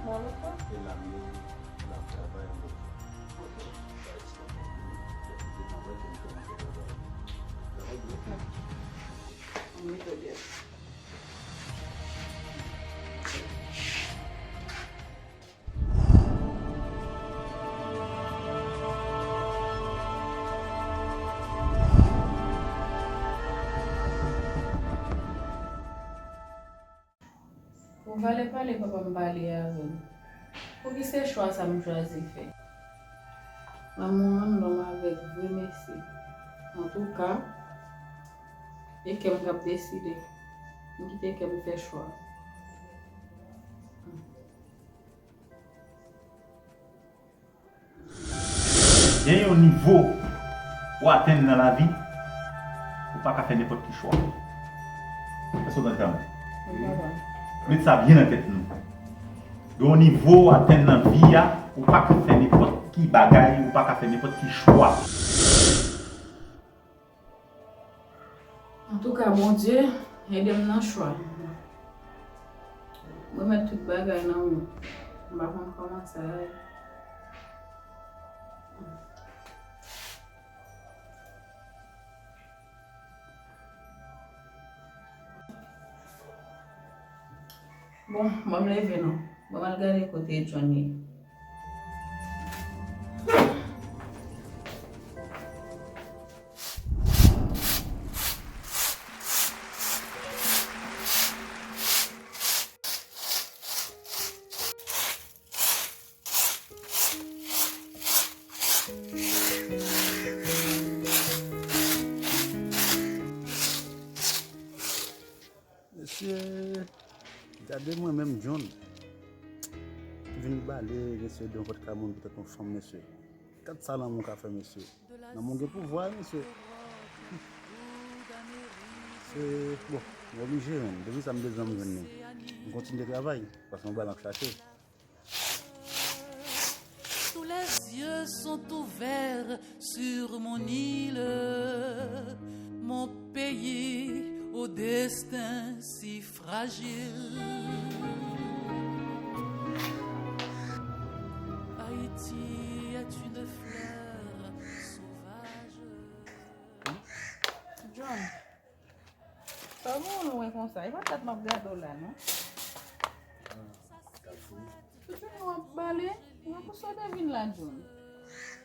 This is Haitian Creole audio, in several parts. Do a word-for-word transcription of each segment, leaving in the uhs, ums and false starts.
Nan lòt la? E la m ye, l ap travay an lòt. Ok. Sa eksplike pou li, lè m te nan wè ke m kòmanse travay. Travay dwe fèt. Ann mete l dèyè. Ou valè pale papa m pale avè m. Pou ki se chwa sa m chwazi fè? Lanmou an lòm avèk vre mesye. Antouka, e kè m k ap deside. M kite kè m fè chwa. Gen yon nivo ou atenn nan lavi, ou pa ka fè nenpòt ki chwa. Èske w tande sa mwen? Wi, papa. Met sa byen nan tèt nou. Gen yon nivo ou atenn nan vi a, ou pa ka fè nenpòt ki bagay, ou pa ka fè nenpòt ki chwa. Antouka, Bondye, ede m nan chwa. M remèt tout bagay nan men w. M pa konn kòman sa ye. Bon, ban m leve non. Ban m al gade kote John ye. Mesye, gade mwen menm John. Vin bale, mesye, devan vòt kay moun poutèt yon fanm, mesye. Gad sa lanmou ka fè, mesye. Lanmou gen pouvwa, mesye. Se, bon, m oblije, menm. Depi sa m bezwen, m jwenn li. M kontinye travay, paske yon bagay m ap chache. Tous les yeux sont ouverts sur mon île, mon pays au destin si fragile. Haïti est une fleur sauvage. John, sa w gen w lwen konsa? E pa dat m ap gade w la, non. Kafou. Tout jounen w ap bale, mwen pou sa w te vin la, John.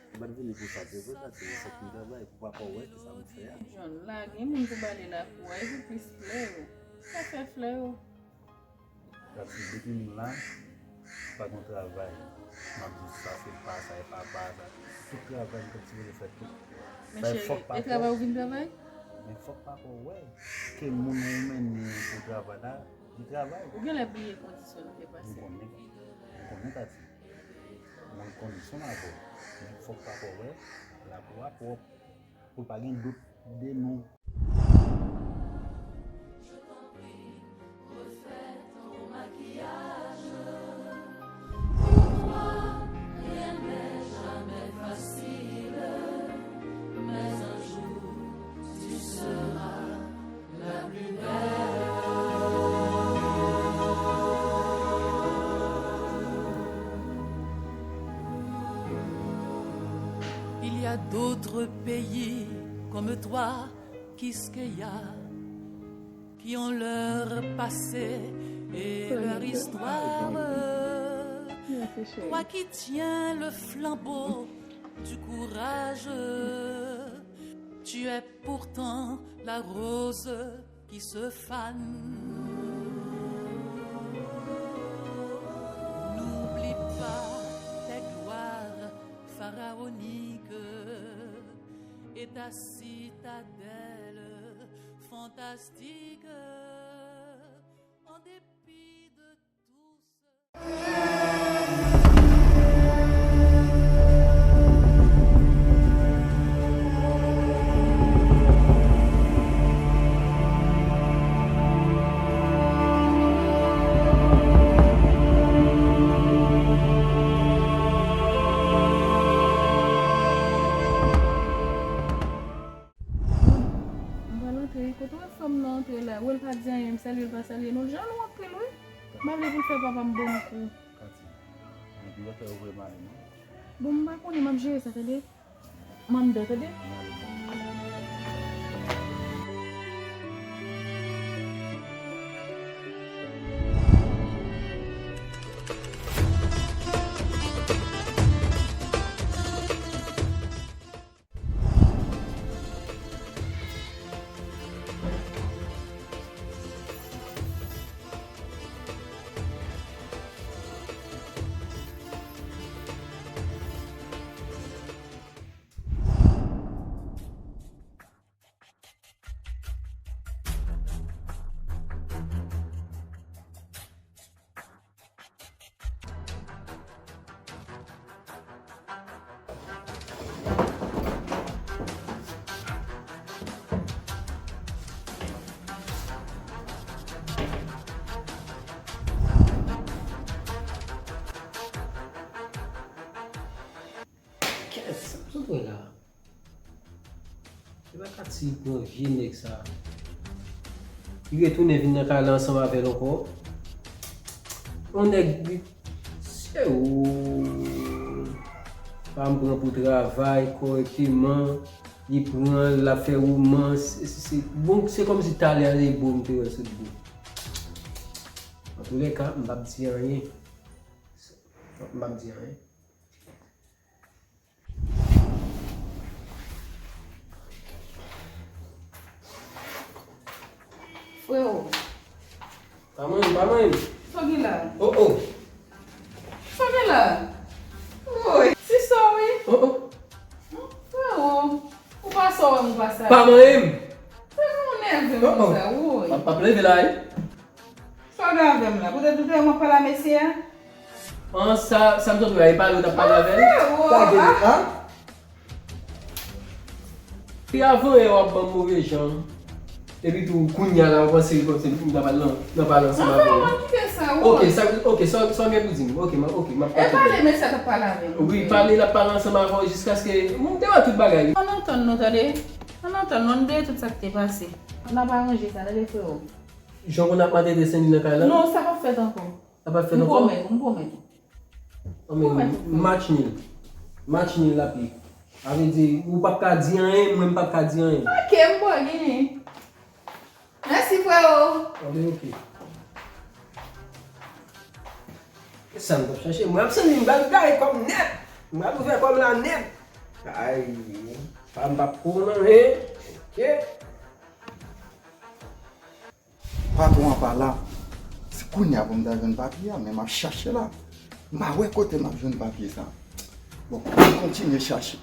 M pa t vini pou sa, se vre, Tati, se fòk m travay pou papa w wè ki sa m fè a. John, la gen moun pou bale lakou a, epi plis flè yo. Sa fè flè yo. Tati, depi m la, pa gen travay. M ap di sa, se pa sa, e pa pa sa. Tout travay m t ap sipoze fè tout. Men cheri, e travay ou vin travay? Men fòk papa w wè ke moun ou mennen pou travay la, li travay. Ou genlè bliye kondisyon nou te pase. M konnen, m konnen, Tati. Mwen kondisyon m avè w. Men fòk papa w wè, lakou a pwòp. Pou l pa gen dout de nou. Il y a d'autres pays comme toi, Quisqueya, qui ont leur passé et leur histoire. Toi qui tiens le flambeau du courage, tu es pourtant la rose qui se fane. N'oublie pas tes gloires pharaoniques et ta citadelle fantastique. En dépit de tout ce M pral antre. Kote w wè fanm nan antre la? Wè l pa di anyen, m salye l pa salye nou. L jalou anpil wi. M pa vle pou l fè papa m bon kou. Tati, M pa fè yo voye m ale, non. Bon, m pa konnen, m ap jere sa, tande. M anndan, tande. M ale, non. Kèt, sa m sot wè la? Se pa Katy pran vye nèg sa. Li retounen vin nan kay la ansanm avè l ankò. Yon nèg li, se ou. Pa m pran pou travay kòrèkteman. Li pran l, l ap fè womans. Se, se, se, bon, se kòmsi talè a se bo m te wè sot bo. Antoulèka, m p ap di anyen. M p ap di anyen. Frewo. Pa manyen m, pa manyen m. Sa w gen la? Oh, oh. Sa w gen la? Woy, se sa wi. Oh, oh. Frewo, ou pa sa w wè m ou pa sa. Pa manyen m. Sa gen ou nève m konsa, woy. M ap, m ap leve la, wi. Sa w gen avè m la? Poutèt ou te wè m ap pale a mesye a? An, sa, sa m sot wè a, e pale ou t ap pale avè l? Sa gen, an? Depi avan yè w ap ban m move jan. Epi tou, kounye a la, w panse li kòmsi m ta pral nan, nan pale ansanm avè w. Anfen, mwen kite sa, woy. Ok, sa, ok, sa, sa w gen pou di m? Ok, m, ok, m ap koute. E pale mesye a t ap pale avè m. Wi, pale l ap pale ansanm avè w jiskaske m te wè tout bagay. Ann antann nou, tande. Ann antann nou, ann bliye tout sa k te pase. N ap aranje sa, tande, frewo. Jan w konn ap maltrete Sendy nan kay la? Non, sa p ap fèt ankò. Sa p ap fèt ankò? M pwomèt ou, m pwomèt ou. Anben, match nul. Match nul l ap ye. Sa vle di, ou p ap ka di anyen, mwen m p ap ka di anyen. Ok, m bò genyen. Mèsi, frewo. Anben, ok. E sa m t ap chache. Mwen ap santi m pral gaye kòm nèt. M pral ouvè kòm la nèt. Ay, pa m p ap pran anyen. Ok. Patwon an pa la. Se kounye a pou m ta jwenn papye a, men m ap chache la. M pa wè kote m ap jwenn papye sa. Bon, m kontinye chache.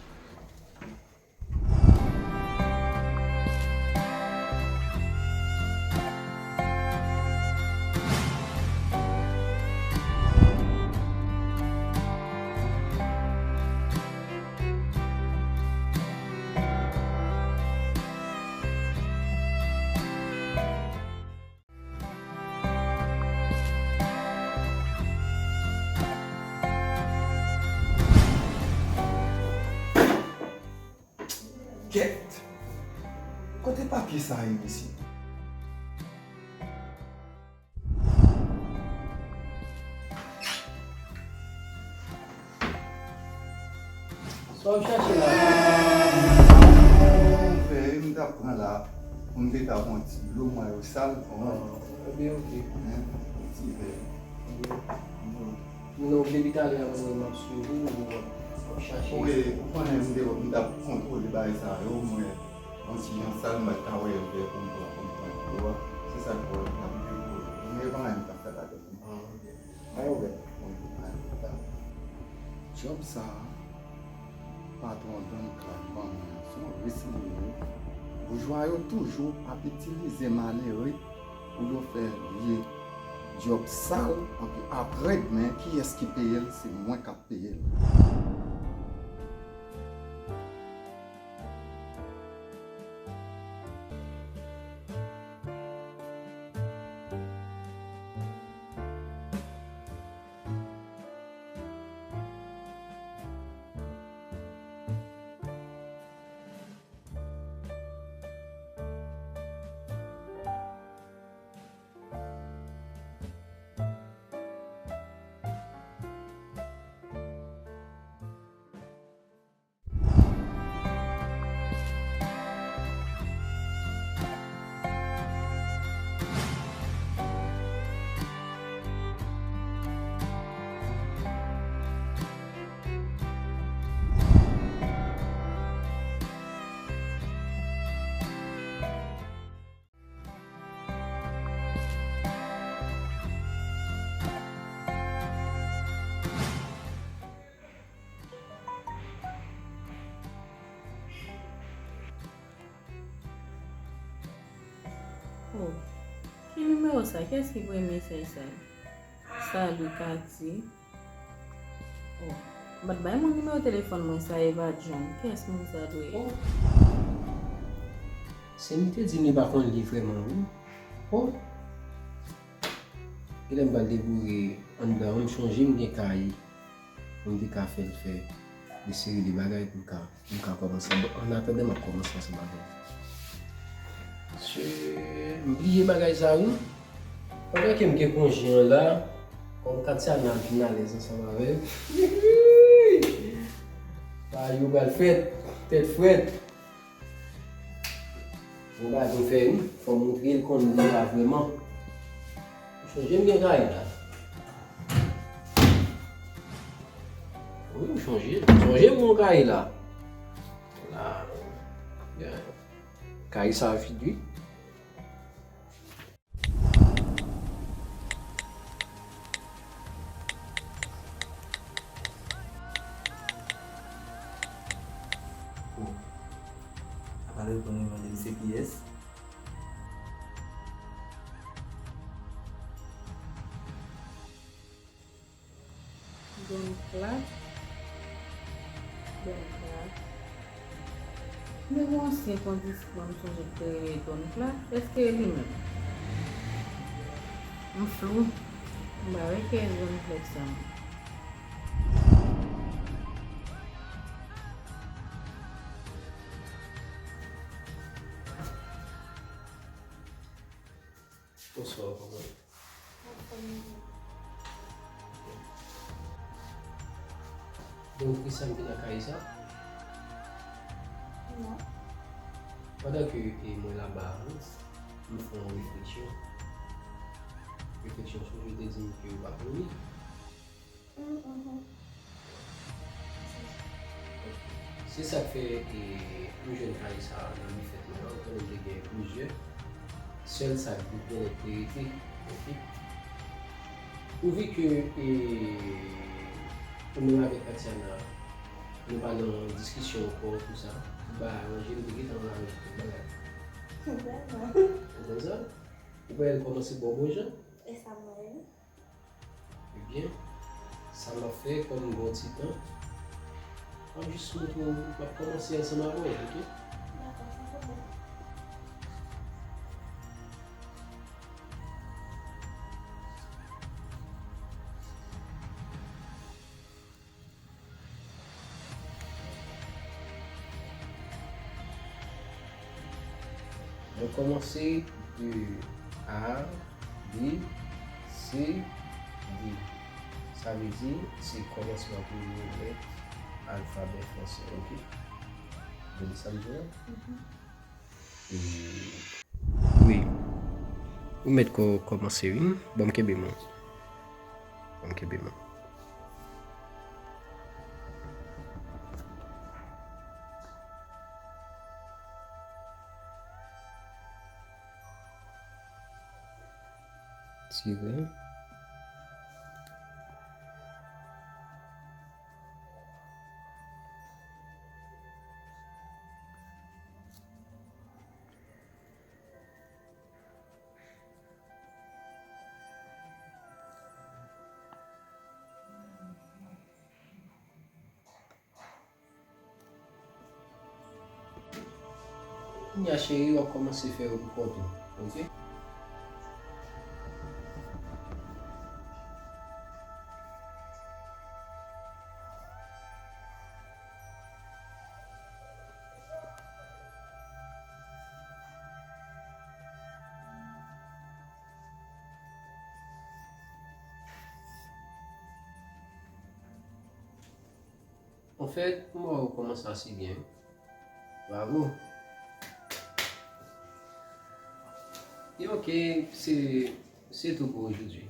Kèt! Kote papye sa a ye, mesye? Sa w ap chache la? Yon vè m t ap pran la, pou m te ta pran ti dlo, mwen yo sal, konprann? Ebyen, ok. Yon ti vè. Ebyen, ok. Non, depi talè a, mwen, m ap swiv ou, ou ap chache. Wi, ou konnen m te, m t ap kontwole bagay sa yo, mwen, yon ti jan sal, m pa t ka wè vè pou m pran, pou m pran dlo a. Se sa k fè m ap vin pou ou. Mwen, pa anyen m t ap fè ladann. Ah, ok. Mwen ouvè. Djòb sa a, patwon Don Clark ban mwen an, se yon risk li ye wi. Boujwa yo toujou ap itilize malere pou yo fè vye djòb sal, anpi apre dmen, kiyès ki peye l? Se mwen k ap peye l. Ki nimewo sa? Kiyès ki voye mesaj sa? Salut Cathy. Oh, m pa t bay moun nimewo telefòn mwen, sa Eva John. Kiyès moun sa dwe ye? Oh. Se li te di m li pa konn li vrèman, wi. Oh. Genlè m pral deboure anndan an, m chonje m gen kay pou m te ka fè l fè de seri de bagay pou l ka M ka kòmanse. Bon, annatandan, m ap kòmanse ansanm avè l. Mesye, m bliye bagay sa, wi. Pandan ke m gen konje an la, kòm Katiana vin alèz ansanm avè l. Bagay yo pral fèt, tèt frèt. Bon bagay pou m fè, wi. Fò m montre l konn li la vrèman. Ou chonje m gen kay la. Wi, ou chonje. Chonje m gen kay la. La. Yeah. Kay sa vid, wi. Oh. Apa l reponn, li mande m se kiyès. Don Clark. Don Clark. Men gon ansyen kondisip mwen, m sonje ki te rele Don Clark. Èske e li menm? M flou. M pa wè kiyès Don Clark sa non. Bonswa, kòman? Anfòm, wi. Donk, Christiane te nan kay sa? Non. Pandan ke, e, mwen laba a, m fè yon refleksyon. Refleksyon sou, ou te di m ke ou pa konn li. Se sa k fè, e, m jwenn kay sa a nan bifèt mwen an, konnen m te gen plizyè. Sèl sa k te genlè te rete, oke. Pouvi ke, e, ou menm avèk Katiana, nou pa nan diskisyon ankò, tou sa, tout bagay aranje, m te gentan aranje tout bagay. Ou konprann sa? Ou pa wè l kòmanse ba w bon jan? E sa m wè, wi. Ebyen, sa m ap fè kòm m gen yon ti tan, m ap jis montre w, m ap kòmanse ansanm avè w, oke? Dakò, san pwoblèm. Mwen kòmanse de A, B, C, D. Sa vle di, se kòmansman premye lèt alfabè fransè, oke? Tande sa m di w la? Mhm. E, wi. Ou mèt kò-, kòmanse, wi. Ban m kenbe men w. Ban m kenbe men w. Tire. Kounya, cheri, w ap kòmanse fè yo pou kont ou, oke? Anfèt, m wè ou kòmanse ase byen. Bravo. E oke, se, se tou pou ojodwi.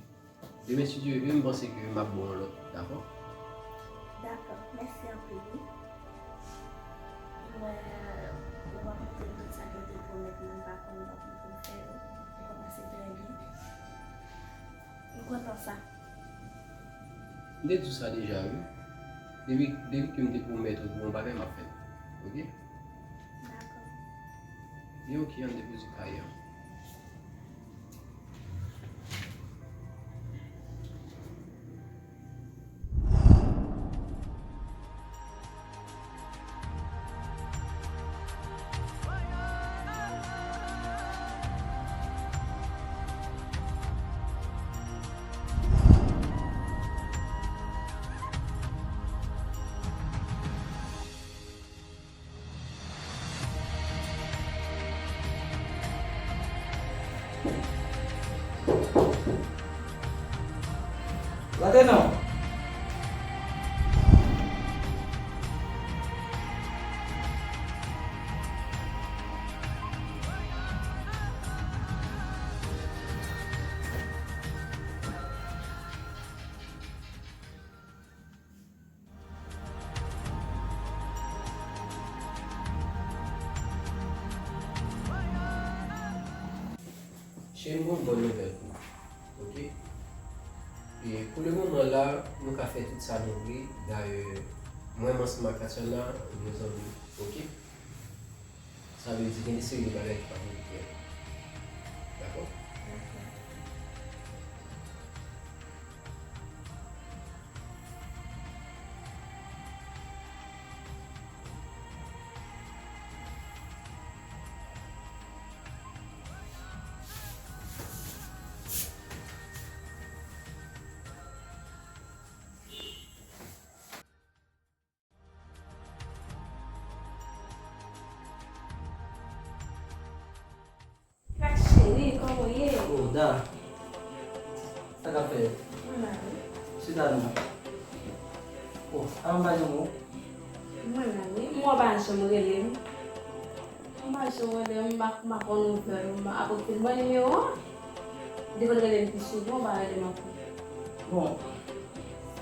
Demen, si Dye vle, m panse ke m ap ba w yon lòt, dakò? Dakò, mèsi anpil, wi. M wè ou ap montre m tout sa ke w te pwomèt mwen, m pa konn, m ap montre m fè yo. Ou kòmanse trè byen. M kontan sa. M te di w sa deja, wi. Depi, depi ke m te pwomèt ou pou yon bagay, m ap fè l. Oke? Dakò. Byen, oke, ann depoze kay an. Late non. Cheri, m gen yon bòn nouvèl pou ou. Oke? E pou le moman la, nou ka fè tout sa nou vle. Dayè, mwen menm ansanm ak Tatiana, nou zanmi. Oke? Sa vle di gen de seri de bagay ki pa vin klè. Dakò? Dakò. Cheri, kòman w ye? Oh, Da. Sa k ap fèt? Mwen la wi. Chita non. Oh, a m pa janm wè w. Mwen la wi. M wè w pa janm rele m. M pa janm rele m, m pa, m pa konn nouvèl ou, m pa, apre w fin ban nimewo a. M te konn rele m pi souvan, w pa rele m ankò. Bon,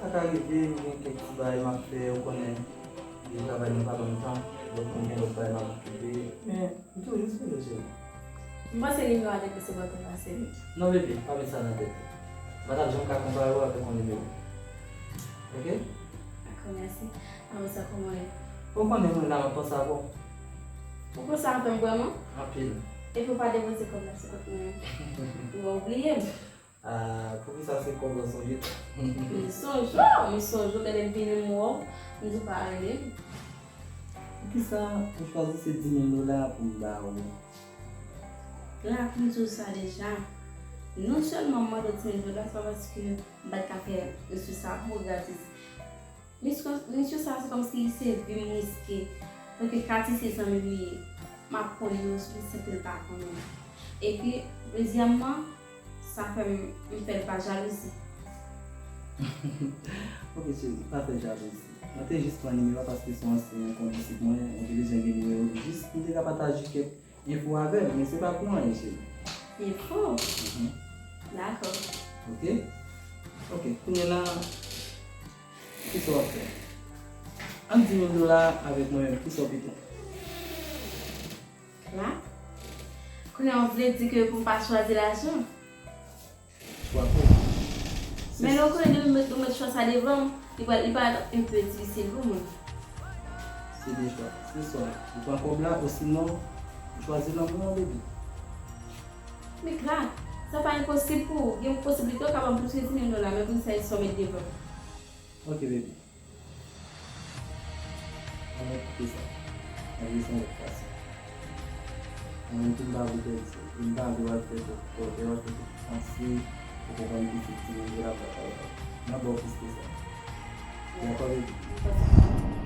sa ka rive, m gen kèk ti bagay m ap fè, ou konnen, travay mwen pa ban m tan, donk mwen gen lòt bagay m ap okipe, men m toujou sou yo, cheri. M panse nimewo a te plis enpòtan pase m. Non, bebe, pa met sa nan tèt ou. M pa t ap janm ka konpare w avèk yon nimewo. Oke? Dakò, mèsi. Apre sa, kòman w ye? Ou konnen mwen la, m ap panse avè w. Ou panse avè m vrèman? Anpil. Epi w pa depoze kòb la sou kont mwen? Ou bliye m? Ah, poukisa se kòb la w sonje? M sonje w, m sonje w, lè m vini m wè w, m di w pa rele m. Poukisa ou chwazi se dis mil dola pou m ba ou? La, pou m di w sa deja, non sèlman m mande w dis mil dola, se pa paske m pa t ka fè misye sa pou ou gratis. Misye, misye sa, se kòmsi se vi m riske. Paske Katy se zanmi m li ye. M ap pran nimewo sou li senk li pa konnen. Epi, dezyèmman, sa fè m, m fè l pa jalouzi. Ok, cheri, pa fè jalouzi. Mwen te jis pran nimewo a paske se yon ansyen kondisip mwen, mwen te bezwen gen nimewo li jis pou m te ka pataje kèk enfo avè l, men se pa pou anyen, cheri. Enfo? Mhm. Dakò. Ok? Ok, kounye la, kisa w ap fè? Ann dis mil dola avèk mwen menm, kisa w pito? La? Kounye a w vle di ke pou m pa chwazi lajan? Chwa pou ou. Men lè w konnen depi m met, ou met chwa sa devan m, li pral, li pral enpe difisil pou mwen. Se de chwa. Se swa ou pran kòb la, osinon, ou chwazi lanmou an, baby. Men Clark, sa pa enposib pou ou. Gen posiblite ou ka ban m plis ke dis mil dola, men pou m sa, e sa w met devan m. Ok, baby. Ann kite sa. Ann jis yon lòt fason. Mwen menm tou m pa vle pèdi. E m pa vle w al fè kòkòt, w al fè tout panse, ou konprann, pitit timoun yo l ap batay la. M ap ba w plis ke sa. Dakò, baby?